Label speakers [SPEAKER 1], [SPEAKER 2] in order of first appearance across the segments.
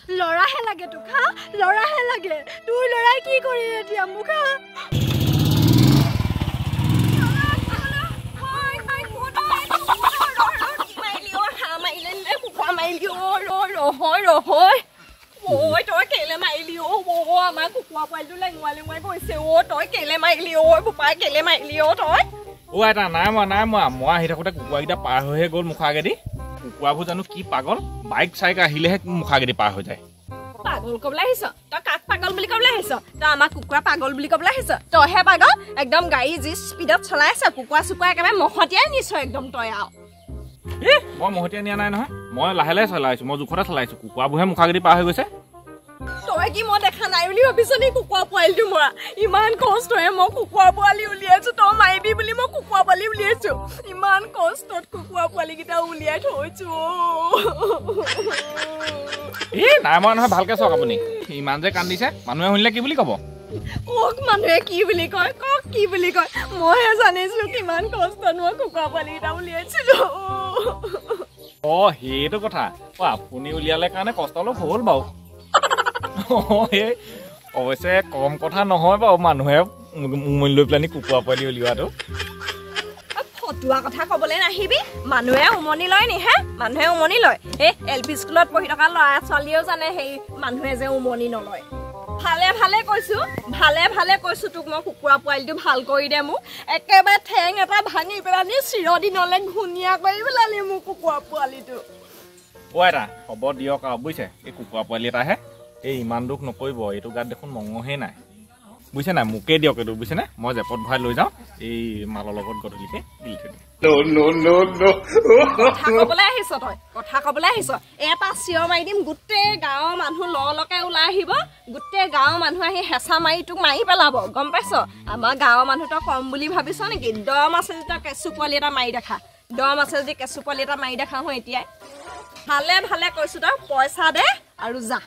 [SPEAKER 1] ল'ৰাহে লাগে তোক, হা? ল'ৰাহে লাগে। তোৰ ল'ৰাই কি কৰি এতিয়া মোক, হা?
[SPEAKER 2] তই কেলে মাৰিলি অ? আমাৰ কুকুৰা পোৱালিটো লেঙুৱাই লেঙুৱাই গৈছে অ। তই কেলে মাৰিলি অ বোপাই, কেলে মাৰিলি অ তই?
[SPEAKER 3] অ আইতা, নাই মৰা, নাই মৰা। মই আহি থাকোঁতে কুকুৰাকেইটা পাৰ হৈহে গ'ল মুখৰ আগেদি। কুকুৰাবোৰ জানো কি পাগল, বাইক চাইক আহিলেহে মুখৰ আগেদি পাৰ হৈ যায়।
[SPEAKER 2] পাগল ক'বলৈ আহিছ তই? কাক পাগল বুলি ক'বলৈ আহিছ তই? আমাৰ কুকুৰা পাগল বুলি ক'বলৈ আহিছ? তইহে পাগল একদম। গাড়ী যি স্পীডত চলাইছ, কুকুৰা চুকুৰা একেবাৰে মহতিয়াই নিছ একদম তই আৰু।
[SPEAKER 3] এ মই মহতিয়াই নিয়া নাই নহয়, মই লাহে লাহে চলাইছোঁ, মই জোখতে চলাইছোঁ। কুকুৰাবোৰহে মুখৰ আগেদি পাৰ হৈ গৈছে।
[SPEAKER 2] তই কি মই দেখা নাই বুলি ভাবিছ নি? কুকুৰা পোৱালিটো মৰা ইমান কষ্টৰে মই কুকুৰা পোৱালি উলিয়াইছো, তই মাৰিবি বুলি মই কুকুৰা পোৱালি উলিয়াইছো। ইমান কষ্টত কুকুৰা পোৱালিকেইটা উলিয়াই থৈছো।
[SPEAKER 3] এ নাই মৰা নহয়, ভালকে চাওক আপুনি। ইমান যে কান্দিছে, মানুহে শুনিলে কি বুলি ক'ব?
[SPEAKER 2] কওক মানুহে কি বুলি কয়, কওক কি বুলি কয়। মইহে জানিছো কিমান কষ্টত মই কুকুৰা পোৱালিকেইটা উলিয়াইছিলো।
[SPEAKER 3] অ সেইটো কথা। অ আপুনি উলিয়ালে কাৰণে কষ্ট অলপ হ'ল বাৰু। এই অৱশ্যে কম কথা নহয় বাৰু, মানুহে উমনি লৈ পেলানি কুকুৰা পোৱালি উলিওৱাটো।
[SPEAKER 2] ফটুৱা কথা ক'বলৈ নাহিবি। মানুহে উমনি লয় নি হে? মানুহে উমনি লয়? এই এল পি স্কুলত পঢ়ি থকা ল'ৰা ছোৱালীয়েও জানে সেই মানুহে যে উমনি নলয়। ভালে ভালে কৈছো, ভালে ভালে কৈছো তোক মই, কুকুৰা পোৱালিটো ভাল কৰি দে মোক। একেবাৰে ঠেং এটা ভাঙি পেলানি চিৰদিনলৈ ঘূণীয়া কৰি পেলালি মোক কুকুৰা পোৱালিটো।
[SPEAKER 3] অ আইতা হ'ব দিয়ক আৰু, বুজিছে? এই কুকুৰা পোৱালি এটাহে, এই ইমান দুখ নকৰিব। এইটো গাত দেখোন মঙহেই নাই, বুজিছে নাই? মোকেই দিয়ক এইটো, বুজিছেনে? মই জেপত ভৰাই লৈ যাওঁ, এই মালৰ লগত গধূলিকে গিলি থৈ দিম।
[SPEAKER 2] কথা ক'বলৈ আহিছ তই, কথা ক'বলৈ আহিছ? এটা চিঞৰ মাৰি দিম, গোটেই গাঁৱৰ মানুহ ললকে ওলাই আহিব। গোটেই গাঁৱৰ মানুহ আহি হেঁচা মাৰি তোক মাৰি পেলাব, গম পাইছ? আমাৰ গাঁৱৰ মানুহ তই কম বুলি ভাবিছ নেকি? দম আছে যদি তই কেঁচু পোৱালি এটা মাৰি দেখা, দম আছে যদি কেঁচু পোৱালি এটা মাৰি দেখা। হওঁ এতিয়াই ভালে ভালে কৈছো, তই পইচা দে আৰু যা।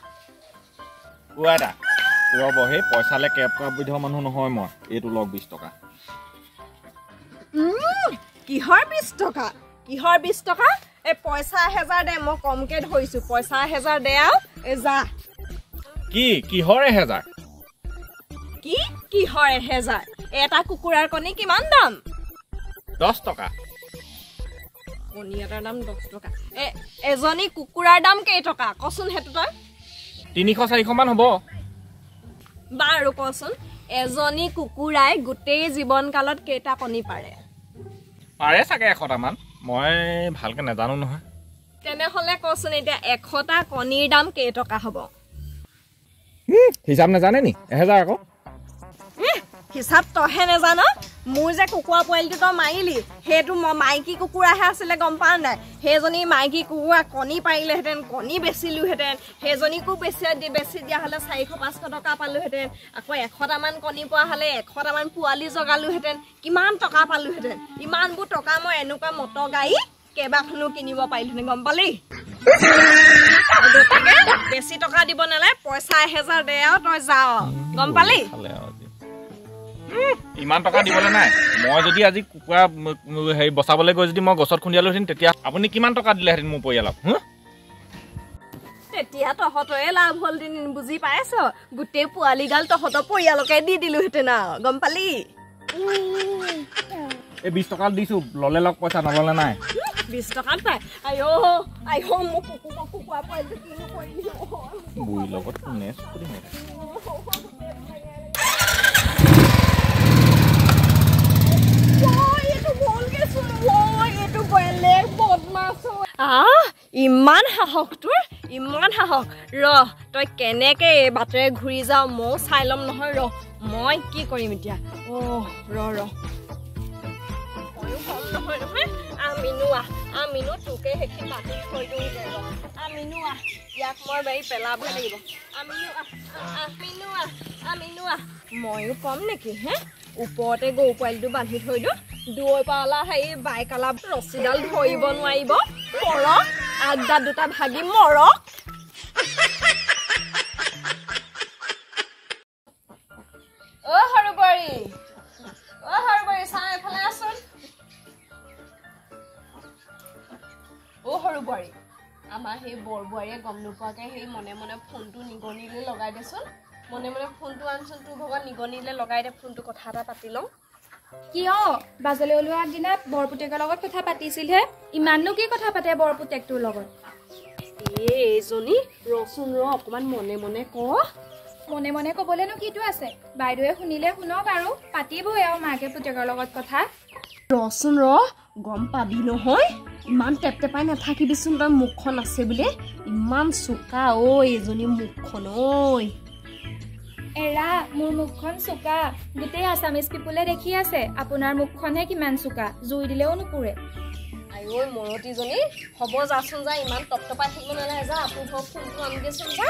[SPEAKER 3] অ আইতা ৰ'ব, সেই পইচালে কেব কৰা বিধৰ মানুহ নহয় মই। এইটো লওক 20 টকা।
[SPEAKER 2] কিহৰ 20 টকা? কিহৰ 20 টকা? এই পইচা 1000 দে, মই কমকে ধৰিছো। পইচা 1000 দে আৰু এই যা।
[SPEAKER 3] কি কিহৰ 1000?
[SPEAKER 2] কি কিহৰ 1000? এটা কুকুৰাৰ কণী কিমান দাম?
[SPEAKER 3] 10 টকা।
[SPEAKER 2] কণী এটাৰ দাম 10 টকা। এজনী কুকুৰাৰ দাম কেইটকা কচোন সেইটো তই?
[SPEAKER 3] 300-400 মান হ'ব।
[SPEAKER 2] বাৰু কচোন, এজনী কুকুৰাই গোটেই জীৱনকালত কেইটা কণী পাৰে?
[SPEAKER 3] পাৰে চাগে 100টামান, মই ভালকে নাজানো নহয়।
[SPEAKER 2] তেনেহ'লে কচোন এতিয়া 100টা কণীৰ দাম কেইটকা হ'ব?
[SPEAKER 3] হিচাপ নাজানে নি? 1000 আকৌ।
[SPEAKER 2] হিচাপ তইহে নেজান? মোৰ যে কুকুৰা পোৱালিটো তই মাৰিলি, সেইটো মই মাইকী কুকুৰাহে আছিলে, গম পাৱ নাই? সেইজনী মাইকী কুকুৰা কণী পাৰিলেহেঁতেন, কণী বেচিলোহেঁতেন। সেইজনীকো বেচি দিয়া হ'লে 400-500 টকা পালোহেঁতেন। আকৌ 100টামান কণী পোৱা হ'লে 100টামান পোৱালি জগালোহেঁতেন, কিমান টকা পালোহেঁতেন। ইমানবোৰ টকা মই এনেকুৱা মটৰ গাড়ী কেইবাখনো কিনিব পাৰিলোহেঁতেন, গম পালি? গতিকে বেছি টকা দিব নালাগে, পইচা 1000 দে আৰু তই যাৱ, গম পালি?
[SPEAKER 3] ইমান টকা দিবলৈ নাই। মই যদি আজি কুকুৰা হেৰি বচাবলৈ গৈ যদি মই গছত খুন্দিয়ালোহেঁতেন, তেতিয়া আপুনি কিমান টকা দিলেহেঁতেন মোৰ পৰিয়ালক?
[SPEAKER 2] তেতিয়া তহঁতৰে লাভ হ'ল দিন, বুজি পাইছ? গোটেই পোৱালিগাল তহঁতৰ পৰিয়ালকে দি দিলোহেঁতেন আৰু, গম পালি?
[SPEAKER 3] এই 20 টকা দিছো, ল'লে লওক পইচা, নল'লে নাই।
[SPEAKER 2] 20 টকাত পায়? আইঅ আইঅ, মোক কুকুৰা পোৱালিটো কিনো কৰিলি?
[SPEAKER 3] বুঢ়ীৰ লগত কোনে চকুৰি মাৰে?
[SPEAKER 2] ইমান সাহস তোৰ, ইমান সাহস। ৰহ তই কেনেকে এই বাটেৰে ঘূৰি যাৱ ময়ো চাই ল'ম নহয়। ৰহ মই কি কৰিম এতিয়া। অ' ৰ ৰ, ময়ো কম নহয় নহয়। আমিনো আহ, আমিনো তোকে সেইখিনি বান্ধি থৈ দিওঁগে। ৰ আমিনো আহ, ইয়াক মই বাৰী পেলাবই লাগিব। আমিনো আহ, আমিনো আহ, আমিনো আহ। ময়ো কম নেকি হে? ওপৰতে গৰু পোৱালিটো বান্ধি থৈ দিওঁ, দূৰৰ পৰা ওলা হেৰি বাইকালা ৰছীডাল ধৰিব নোৱাৰিব, মৰক আগদাঁত দুটা ভাগি মৰক। অ সৰু বোৱাৰী, অ সৰু বোৱাৰী, চাওঁ এইফালে আচোন। অ সৰু বোৱাৰী, আমাৰ সেই বৰ বোৱাৰীয়ে গম নোপোৱাকৈ সেই মনে মনে ফোনটো নিগনিলৈ লগাই দেচোন, মনে মনে ফোনটো আনচোন, তোৰ ভাগৰ নিগনিলৈ লগাই দে ফোনটো, কথা এটা পাতি লওঁ।
[SPEAKER 1] কিয় বাজলৈ ওলোৱা আগদিনা বৰপুতেকৰ লগত কথা পাতিছিলহে, ইমাননো কি কথা পাতে বৰপুতেকটোৰ লগত?
[SPEAKER 2] এইজনী ৰচোন ৰ, অকণমান মনে মনে ক।
[SPEAKER 1] মনে মনে ক'বলৈনো কিটো আছে, বাইদেৱে শুনিলে শুনক আৰু, পাতিবই আৰু মাকে পুতেকৰ লগত কথা।
[SPEAKER 2] ৰচোন ৰ, গম পাবি নহয়, ইমান টেপ টেপাই নাথাকিবিচোন তই, মুখখন আছে বুলি ইমান চোকা ঐ এইজনী মুখখন ঐ।
[SPEAKER 1] এৰা, মোৰ মুখখন চোকা, গোটেই আছামিজ পিপুলে দেখি আছে, আপোনাৰ মুখখনহে কিমান চোকা, জুই দিলেও নুপুৰে।
[SPEAKER 2] আঐ মৰতীজনী, হ'ব যাচোন যা, ইমান টপটপাই থাকিব নালাগে যা, তোৰ ঘৰৰ ফোনটো আনগেচোন যা।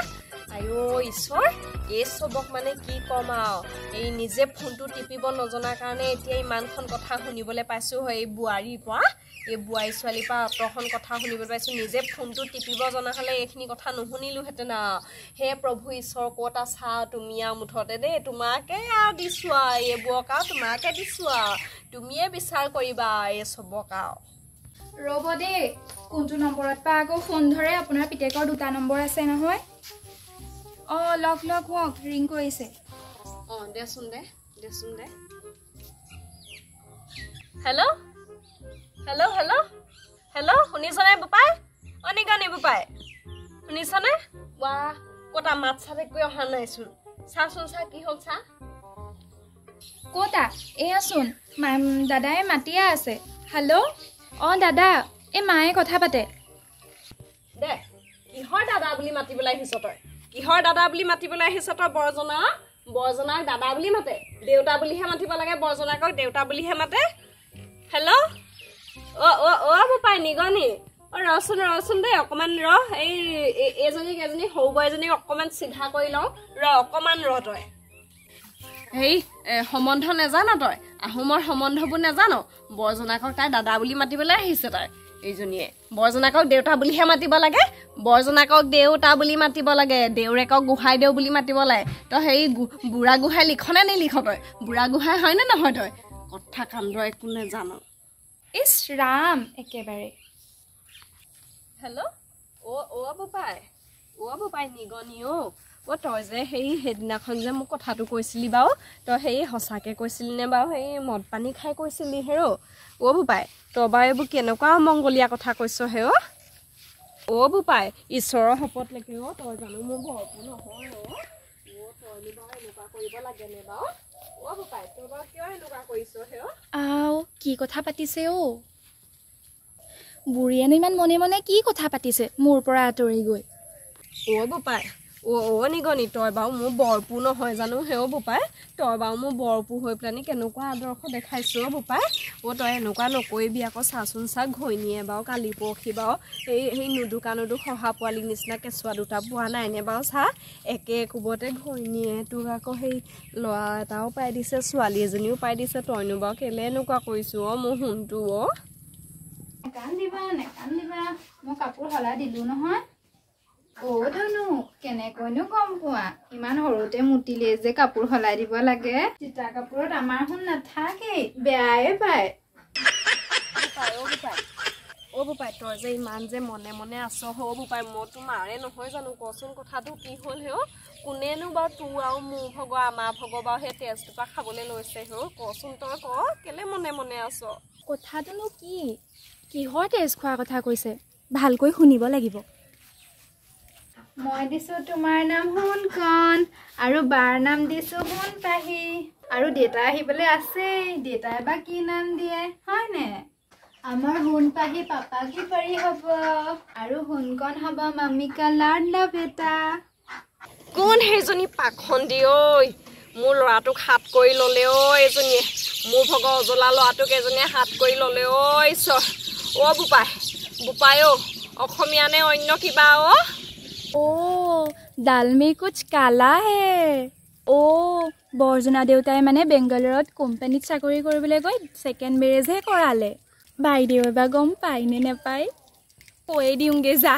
[SPEAKER 2] আঐ ঈশ্বৰ, এই চবক মানে কি ক'ম আৰু, এই নিজে ফোনটো টিপিব নজনাৰ কাৰণে এতিয়া ইমানখন কথা শুনিবলৈ পাইছোঁ হয় এই বোৱাৰীৰ পৰা, এই বোৱাৰী ছোৱালীৰ পৰা অতখন কথা শুনিবলৈ পাইছোঁ। নিজে ফোনটো টিপিব জনা হ'লে এইখিনি কথা নুশুনিলোহেঁতেন আৰু। হে প্ৰভু ঈশ্বৰ, ক'ত আছা তুমি আৰু, মুঠতে দেই তোমাকে আৰু দিছোঁ আৰু, এইবোৰক আৰু তোমাকে দিছোঁ আৰু, তুমিয়ে বিচাৰ কৰিবা এই চবক আৰু।
[SPEAKER 1] ৰ'ব দেই, কোনটো নম্বৰত বা আকৌ ফোন ধৰে, আপোনাৰ পিতেকৰ দুটা নম্বৰ আছে নহয়। অঁ, লগ লগ হওক, ৰিং কৰিছে।
[SPEAKER 2] অঁ দেচোন দে, দেচোন দে। হেল্ল' হেল্ল' হেল্ল' হেল্ল', শুনিছনে বোপাই? অ নিগনি বোপাই, শুনিছনে? ৱাহ, ক'তা মাত চাত একোৱে অহা নাইচোন, চাচোন চা কি হ'ল চা।
[SPEAKER 1] ক'তা এয়াচোন দাদাই মাতিয়ে আছে। হেল্ল', অঁ দাদা, এই মায়ে কথা পাতে।
[SPEAKER 2] দে, কিহৰ দাদা বুলি মাতিবলৈ আহিছ তই? কিহৰ দাদা বুলি মাতিবলৈ আহিছ তই? বৰজনা, বৰজনাক দাদা বুলি মাতে, দেউতা বুলিহে মাতিব লাগে, বৰজনাকক দেউতা বুলিহে মাতে। হেল্ল' অ' অ' অ' বোপাই নিগনি, অ' ৰচোন ৰচোন দেই, অকণমান ৰ, এই এইজনীক এজনী সৰু বোৱাৰীজনীক অকণমান চিধা কৰি লওঁ ৰ, অকণমান ৰ তই। হেৰি সম্বন্ধ নেজান তই, আহোমৰ সম্বন্ধবোৰ নেজান? বৰজনাকক তাই দাদা বুলি মাতিবলৈ আহিছে তাই এইজনীয়ে, বৰজনাকক দেউতা বুলিহে মাতিব লাগে, বৰজনাকক দেউতা বুলি মাতিব লাগে, দেউৰেকক গোহাঁই দেউ বুলি মাতিব লাগে। তই হেৰি বুঢ়া গোহাঁই লিখনে নিলিখ তই? বুঢ়া গোহাঁই হয়নে নহয় তই? কথা কাণ্ড একো নেজান।
[SPEAKER 1] ইছ ৰাম, একেবাৰে।
[SPEAKER 2] হেল্ল' অ' অ' বোপাই, অ' বোপাই নিগনি অ' অ' তই যে সেই সেইদিনাখন যে মোক কথাটো কৈছিলি বাৰু, তই সেই সঁচাকৈ কৈছিলি নে বাৰু? সেই মদ পানী খাই কৈছিলি হেৰ? অ' বোপাই, তই বাৰু এইবোৰ কেনেকুৱা অমংগলীয়া কথা কৈছ হে অ'? অ' বোপাই, ঈশ্বৰৰ শপত লেকে অ' তই জানো মোৰ বৰপু নহয় অ'? অ' তইনো বাৰু এনেকুৱা কৰিব লাগেনে বাৰু? অ' বোপাই, তই বাৰু কিয় এনেকুৱা কৰিছ হে অ'?
[SPEAKER 1] আও, কি কথা পাতিছে অ' বুঢ়ীয়েনো, ইমান মনে মনে কি কথা পাতিছে মোৰ পৰা আঁতৰি গৈ?
[SPEAKER 2] অ' বোপাই, অ' অ' নিগনি, তই বাৰু মোৰ বৰপু নহয় জানো হে অ' বোপাই? তই বাৰু মোৰ বৰপু হৈ পেলানি কেনেকুৱা আদৰ্শ দেখাইছ অ' বোপাই? অ' তই এনেকুৱা নকৰিবি আকৌ, চাচোন চা, ঘৈণীয়ে বাৰু কালি পৰহি বাৰু এই সেই নুদুকা নুদুক শহা পোৱালিৰ নিচিনা কেঁচুৱা দুটা পোৱা নাইনে বাৰু চা? একে কোবতে ঘৈণীয়ে তোক আকৌ সেই ল'ৰা এটাও পাই দিছে, ছোৱালী এজনীও পাই দিছে, তইনো বাৰু কেলৈ এনেকুৱা কৰিছ অ' মোৰ সোণটো অ'?
[SPEAKER 1] নেকান্দিবা নেকান্দিবা, মই কাপোৰ সলাই দিলোঁ নহয়। অ' ধনু, কেনেকৈনো গম পোৱা ইমান সৰুতে মুতিলে যে কাপোৰ সলাই দিব লাগে? তিতা কাপোৰত আমাৰ সোণ নাথাকেই, বেয়াই পায়।
[SPEAKER 2] অ' বোপাই, তই যে ইমান যে মনে মনে আছ অ' বোপাই, মই তোৰ মাৰে নহয় জানো? কচোন কথাটো কি হ'ল হে অ'? কোনেনো বাৰু তোৰ আৰু মোৰ ভগৰ আমাৰ ভগৰ বাৰু সেই তেজটোপা খাবলৈ লৈছে হে অ'? কচোন তই ক, কেলে মনে মনে আছ?
[SPEAKER 1] কথাটোনো কি, কিহৰ তেজ খোৱাৰ কথা কৈছে? ভালকৈ শুনিব লাগিব। মই দিছোঁ তোমাৰ নাম সোণকণ, আৰু বাৰ নাম দিছোঁ সোণপাহী, আৰু দেউতা আহিবলৈ আছেই, দেউতাই বা কি নাম দিয়ে হয়নে? আমাৰ সোণপাহী পাপা কি পাৰি হ'ব, আৰু সোণকণ হ'ব মামিকা লাডলা বেটা।
[SPEAKER 2] কোন সেইজনী পাখন্দি ঐ, মোৰ ল'ৰাটোক হাত কৰি ল'লে ঐ এজনীয়ে, মোৰ ভগৰ অজলা ল'ৰাটোক এজনীয়ে হাত কৰি ল'লে ঐ ঈশ্বৰ। অ' বোপাই, বোপাই অ', অসমীয়া নে অন্য কিবা অ'?
[SPEAKER 1] অ' দাল মে কুছ কালা হে। অ' বৰজনা দেউতাই মানে বেংগালুৰুত কোম্পানীত চাকৰি কৰিবলৈ গৈ ছেকেণ্ড মেৰেজহে কৰালে। বাইদেৱে বা গম পায় নে নাপায়? কৈয়ে দিওঁগে যা।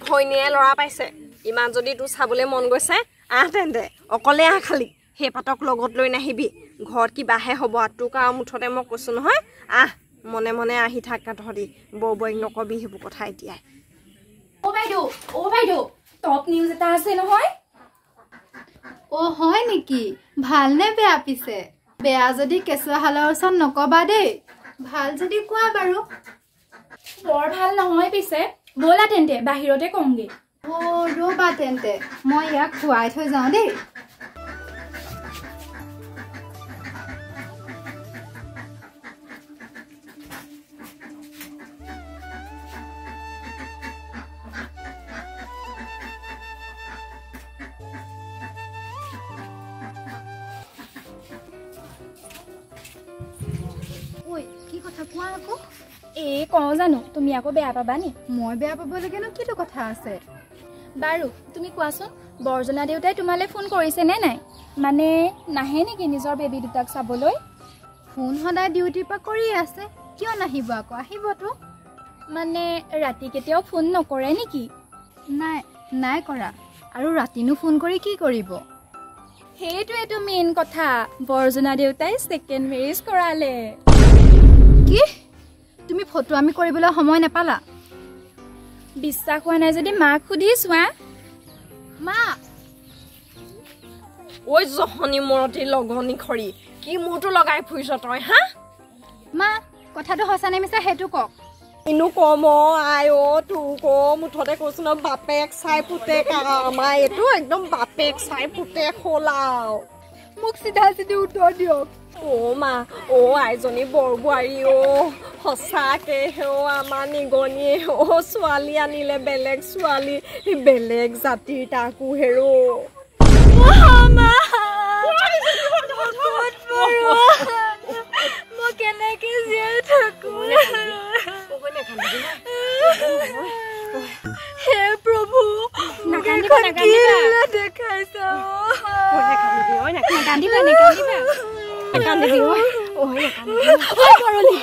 [SPEAKER 2] ঘৈণীয়ে ল'ৰা পাইছে, ইমান যদি তোৰ চাবলৈ মন গৈছে আহ তেন্তে, অকলে আহ, খালি সেই পাতক লগত লৈ নাহিবি, ঘৰত কিবাহে হ'ব। তোক আৰু মুঠতে মই কৈছোঁ নহয়, আহ মনে মনে আহি থাক তহঁতি, বৌ বৌক নকবি সেইবোৰ কথা এতিয়াই।
[SPEAKER 1] অ বাইদেউ, অ বাইদেউ, টপ নিউজ এটা আছে নহয়।
[SPEAKER 4] অ হয় নেকি? ভালনে বেয়া পিছে? বেয়া যদি কেঁচুৱা হালৰ ওচৰত নকবা দেই, ভাল যদি কোৱা বাৰু।
[SPEAKER 1] বৰ ভাল নহয় পিছে, ব'লা তেন্তে বাহিৰতে কমগে।
[SPEAKER 4] অ ৰ'বা তেন্তে, মই ইয়াক খুৱাই থৈ যাওঁ দেই। কি কথা কোৱা আকৌ?
[SPEAKER 1] এই কওঁ জানো, তুমি আকৌ বেয়া পাবা নি?
[SPEAKER 4] মই বেয়া পাবলগীয়ানো কিটো কথা আছে?
[SPEAKER 1] বাৰু তুমি কোৱাচোন, বৰজনা দেউতাই তোমালৈ ফোন কৰিছে নে নাই? মানে নাহে নেকি নিজৰ বেবী দুটাক চাবলৈ?
[SPEAKER 4] ফোন সদায় ডিউটিৰ পৰা কৰিয়ে আছে, কিয় নাহিব আকৌ? আহিবতো।
[SPEAKER 1] মানে ৰাতি কেতিয়াও ফোন নকৰে নেকি?
[SPEAKER 4] নাই নাই কৰা। আৰু ৰাতিনো ফোন কৰি কি কৰিব?
[SPEAKER 1] সেইটোৱেতো মেইন কথা, বৰজনা দেউতাই ছেকেণ্ড মেৰেজ কৰালে।
[SPEAKER 4] কি? তুমি ফটোৱামি কৰিবলৈ সময় নাপালা?
[SPEAKER 1] বিশ্বাস হোৱা নাই যদি মাক সুধি চোৱা।
[SPEAKER 4] মা!
[SPEAKER 2] ঐ জহনী মৰতি লগনি খৰি, কি মূৰটো লগাই ফুৰিছ তই হা?
[SPEAKER 4] মা, কথাটো সঁচা নে মিছা সেইটো কওক।
[SPEAKER 2] কিনো কম অ আই অ, তোক অ মুঠতে কৈছো ন, বাপেক চাই পুতেক, আমাৰ এইটো একদম বাপেক চাই পুতেক হ'ল আৰু।
[SPEAKER 4] মোক চিধা চিধি উত্তৰ দিয়ক।
[SPEAKER 2] অ মা, অ আইজনী বৰবোৱাৰী অ, সঁচাকে অ আমাৰ নিগনিয়ে অ ছোৱালী আনিলে, বেলেগ ছোৱালী, বেলেগ জাতিৰ, তাকো হেৰ'।
[SPEAKER 4] মই কেনেকে জীয়াই থাকো? হে প্ৰভু,
[SPEAKER 1] নাকান্দিবা, নাকান্দিবা,
[SPEAKER 4] দেখাইছা।
[SPEAKER 1] নাকান্দিবা, নাকান্দিবা।
[SPEAKER 2] নাকান্দিবি ঐ, ঐ
[SPEAKER 4] বৰলি,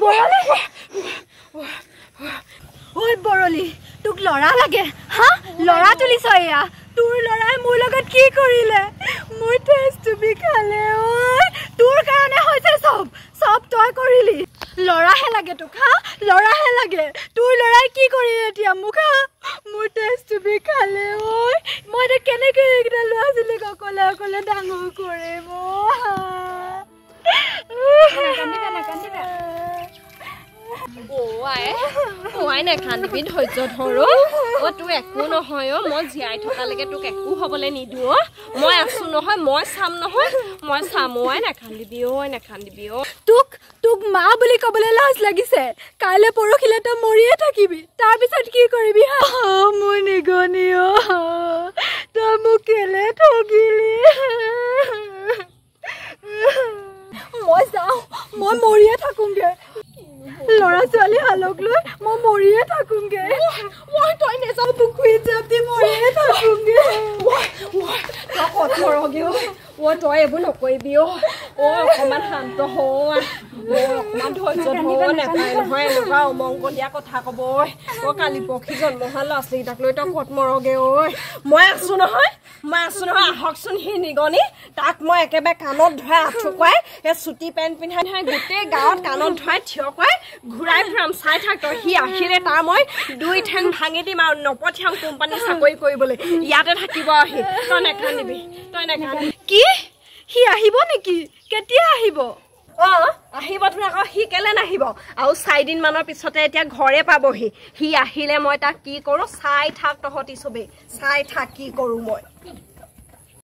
[SPEAKER 4] বৰলি, ঐ বৰলি, তোক ল'ৰা লাগে হা? ল'ৰা তুলিছ এয়া? তোৰ ল'ৰাই মোৰ লগত কি কৰিলে? মোৰ তেজ তুমি খালে ঐ, তোৰ কাৰণে হৈছে চব, চব তই কৰিলি। ল'ৰাহে লাগে তোক হা? ল'ৰাহে লাগে? তোৰ ল'ৰাই কি কৰিলে এতিয়া মোক হা? মোৰ তেজ তুমি খালে ঐ, মই এতিয়া কেনেকৈ এইকেইটা ল'ৰা ছোৱালীক অকলে অকলে ডাঙৰ কৰিম?
[SPEAKER 1] নাকান্দিবা, নাকান্দিবা।
[SPEAKER 2] অ আই, অ আই নাকান্দিবি, ধৈৰ্য ধৰ অ। অ তোৰ একো নহয় অ, মই জীয়াই থকালৈকে তোক একো হ'বলৈ নিদিওঁ অ। মই আছো নহয়, মই চাম নহয়, মই চাম অ আই, নাকান্দিবি অ, নাকান্দিবি অ।
[SPEAKER 4] তোক তোক মা বুলি ক'বলৈ লাজ লাগিছে। কাইলৈ পৰহিলে তই মৰিয়ে থাকিবি, তাৰপিছত কি কৰিবি হা? মোৰ নিগনি অ, তই মোক কেলে ঠগিলি? মই যাওঁ, মই মৰিয়ে থাকোঁগে। ল'ৰা ছোৱালী হালক লৈ মই মৰিয়ে থাকোঁগে। মই তই নেযাওঁ, পুখুৰীত জাপ দি মৰিয়ে থাকোঁগে।
[SPEAKER 2] তই ক'ত মৰগে অ? অ তই এইবোৰ নকৰিবি অ। অ অকণমান শান্ত হ অ, অকণমান ধৈৰ্য ধৰ। নাপায় নহয় এনেকুৱা অমংগলীয়া কথা ক'ব ঐ। অ কালি পৰহি জন্ম হোৱা ল'ৰা ছোৱালীকেইটাক লৈ তই ক'ত মৰগে ঐ? মই আছো নহয়, মই আছো নহয়। আহকচোন সি নিগনি, তাক মই একেবাৰে কাণত ধৰাই আঁঠু কৰাই, সেই চুটি পেণ্ট পিন্ধাই নহয় গোটেই গাঁৱত কাণত ধৰাই থিয় কৰাই ঘূৰাই ফুৰাম, চাই থাক তই। সি আহিলে তাৰ মই দুই ঠেং ভাঙি দিম আৰু নপঠিয়াম কোম্পানী চাকৰি কৰিবলৈ, ইয়াতে থাকিব আহি। তই নাকান্দিবি, তই নাকান্দিবি।
[SPEAKER 4] কি? সি আহিব নেকি? কেতিয়া আহিব?
[SPEAKER 2] অ আহিব তোৰ আকৌ, সি কেলে নাহিব? আৰু 4 দিনমানৰ পিছতে এতিয়া ঘৰে পাবহি। সি আহিলে মই তাক কি কৰোঁ চাই থাক তহঁতি চবেই, চাই থাক কি কৰোঁ মই।